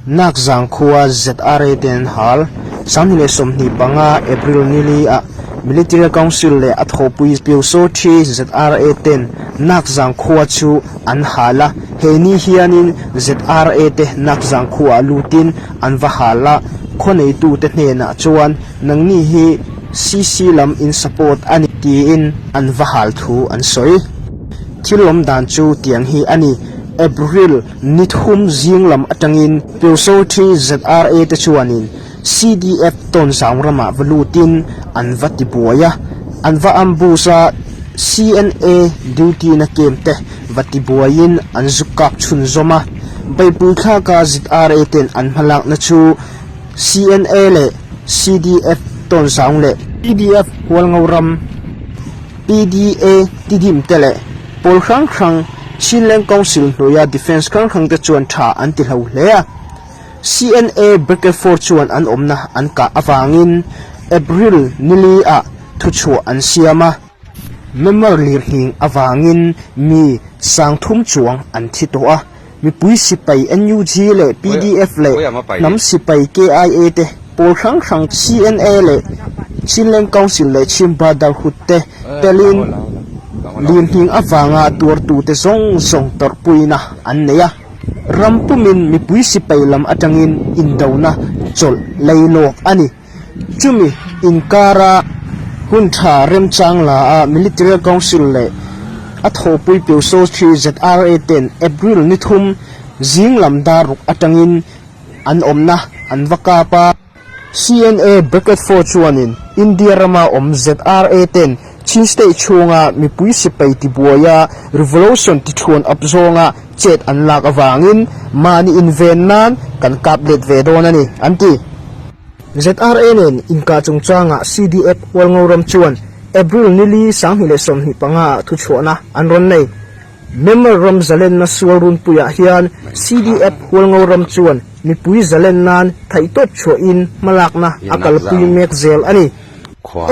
Nakzang khua ZRA ten an hal. 2025 April nili ah Military Council leh a thawhpui Pyusawthi ZRA ten Nakzang khua chu an hal a, he ni hianin ZRA te Nakzang khuaah lutin an va hal a, khaw neitute hnenah chuan nangni hi CC lam in support a ni tiin an va hal thu an sawi. Thil awm dan chu tiang hi a ni, April ni thum zing lam atangin Pyusawthi ZRA te chuanin CDF tawnzang ramah va lutin an va ti buai a, an va ambush a, CNA duty na kem te va ti buaiin an zu kap chhunzawm a. Beihpui thlaka ZRA ten an hmalakna chu CNA leh CDF tawnzang leh PDF Hualngo ram, PDA Tidim te leh pawl hrang hrang Chinleng Council hnuaia defence hrang hrang te chuan tha an ti hlo hle a. CNA Breaker chuan an awmna an kah avangin April nili ah thuchhuah an siam a, Myanmar lirnghing avangin mi 3000 chuang an thi tawh a, mipui sipai NUG leh PDF leh hnam sipai KIA te pawl hrang hrang CNA leh Chinland Council leh Chin Brotherhood te telin lirnghing avanga tuartute zawng zawng tawrhpuina an nei a. Ram pumin mipui sipai lam atangin indona chawlh lei lawk a ni. Chumi inkara hun tha remchang la a Military Council leh a thawhpui Pyusawthi ZRA ten April ni thum zing lam dar ruk atangin an awmna an va kap a. CNA Bracket Four chuanin India rama awm ZRA ten Chin State chhunga mipui sipai tibuaia revolution tithuan up zawnga chet an lak avangin mahni inven nan kan kap let ve dawn a ni, an ti. ZRA nen inkah chungchangah CDF Hualngo ram chuan April nili 2025 ah thuchhuahna an rawn nei. Myanmar ram zalenna sual runpuiah hian CDF Hualngo ram chuan mipui zalen nan theihtawp chhuahin hmalakna a kalpui mek zel a ni.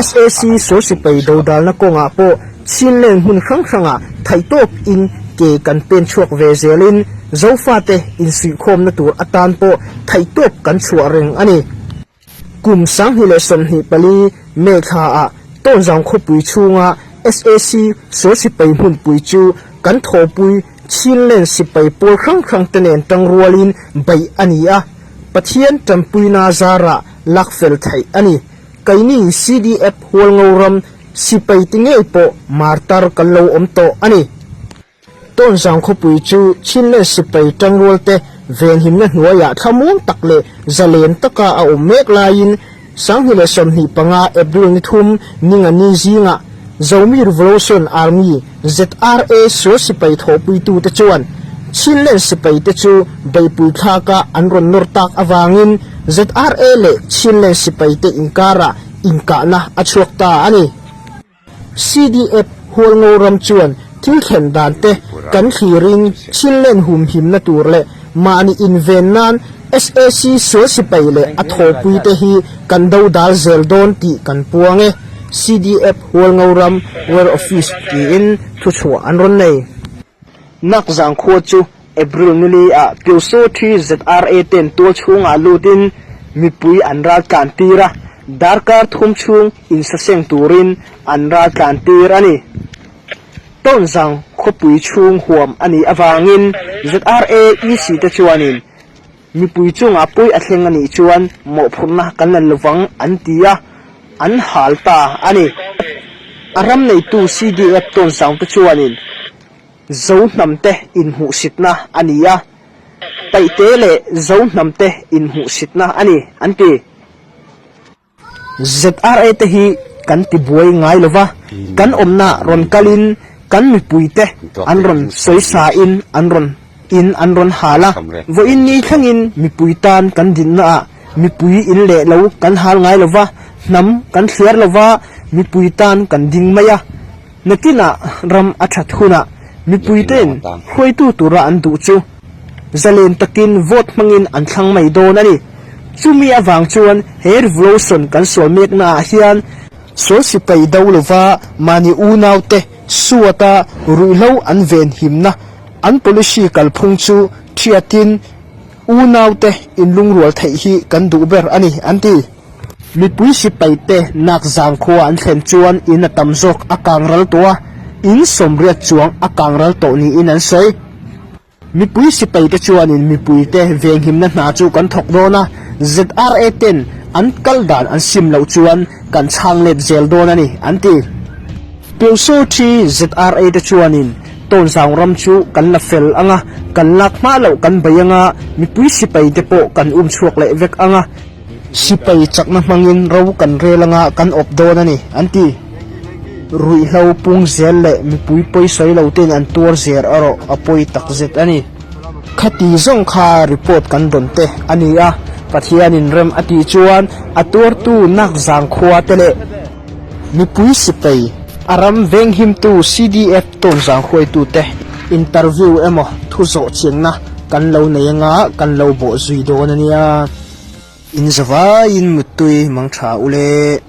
SAC sual sipai dodalna kawngah pawh Chinland hmun hrang hrangah theihtawp in ke kan pen chhuak ve zelin Zofate insuihkhawmna tur atan pawh theihtawp kan chhuah reng a ni. Kum 2024 May thlaah Tawnzang khawpui chhunga SAC sual sipai hmunpui chu kan thawhpui Chinland sipai pawl hrang hrang te nen tangrualin beih a ni a, Pathian tanpuina zarah lak fel theih a ni. Keini CDF Hualngo ram sipai ti ngei pawh martar kan lo awm tawh a ni. Tawnzang khawpui chu Chinland sipai tangrualte venhimna hnuaiah thlamuang tak leh zalen taka a awm mek laiin 2025 April ni thum Ningani zingah Zomi Revolution Army, ZRA, sual sipai thawhpuitute chuan Chinland sipaite chu beihpui thlaka an rawn nawr tak avangin ZRA leh Chinland sipaite inkarah inkahna a chhuak ta a ni. CDF Hualngo ram chuan thil thlen dan te kan thlirin Chinland humhimna tur leh mahni inven nan SAC sual sipai leh a thawhpui te hi kan do dal zel dawn tih kan puang e, CDF Hualngo ram War Office tiin thuchhuah an rawn nei. Nakzang khua chu April nili ah Pyusawthi ZRA ten tual chhungah lutin mipui an ral tlan tir a, darkar thum chhung insaseng turin an ral tlan tir a ni. Tawnzang khawpui chhung huam a nih avangin ZRA EC te chuanin mipui chungah pawi a thleng a nih chuan mawhphurhna kan la lovang an ti a, an hal ta a ni. A ram neitu CDF Tawnzang te chuanin Zo hnamte inhmuhsitna a ni a, Paihte leh Zo hnamte inhmuhsitna a ni, an ti. ZRA te hi kan ti buai ngai lo va, kan awmna rawn kalin kan mipuite an rawn sawisain an rawn in an rawn hal a. Vawiin ni thlengin mipui tan kan dinnaah mipui in leh lo kan hal ngai lo va, hnam kan thliar lo va, mipui tan kan ding mai a. Nakinah ram a that hunah mipuite'n hruaitu tura an duh chu zalen takin vote hmangin an thlang mai dawn a ni. Chumi avang chuan he revolution kan sual meknaah hian sual sipai do lova mahni unaute suata ruihhlo an venhimna an policy kalphung chu thiatin. Unaute inlungrual theih hi kan duh ber a ni, an ti. Mipui sipaite nak zangkhua an thlen chuan in a tam zawk a kang ral tawh a, in sawmriat chuang a kang ral tawh niin an sawi. Mipui sipaite chuanin mipuite venghimna hna chu kan thawk dawn a, ZRA ten an kal dan an sim loh chuan kan chhang let zel dawn a ni, an ti. Piusothi ZRA te chuanin Tawnzang ram chu kan la fel ang a, kan lak hma loh kan bei ang a, mipui sipaite pawh kan um chhuak leh vek ang a, Sipai chakna hmangin ro kan rel anga kan awp dawn a ni, an ti. Ruihhlo pung zel leh mipui pawi sawi lo ten an tuar zer erawh a pawi takzet a ni. Khati zawng kha report kan dawn te a ni a, Pathianin rem a tih chuan a tuartu nak zangkhua te leh mipui sipai, a ram venghimtu CDF tawnzang hruaitute interview emaw thu zawh chianna kan lo nei anga kan lo bawhzui dawn a nia. In zavaiin muttui mang tha ule.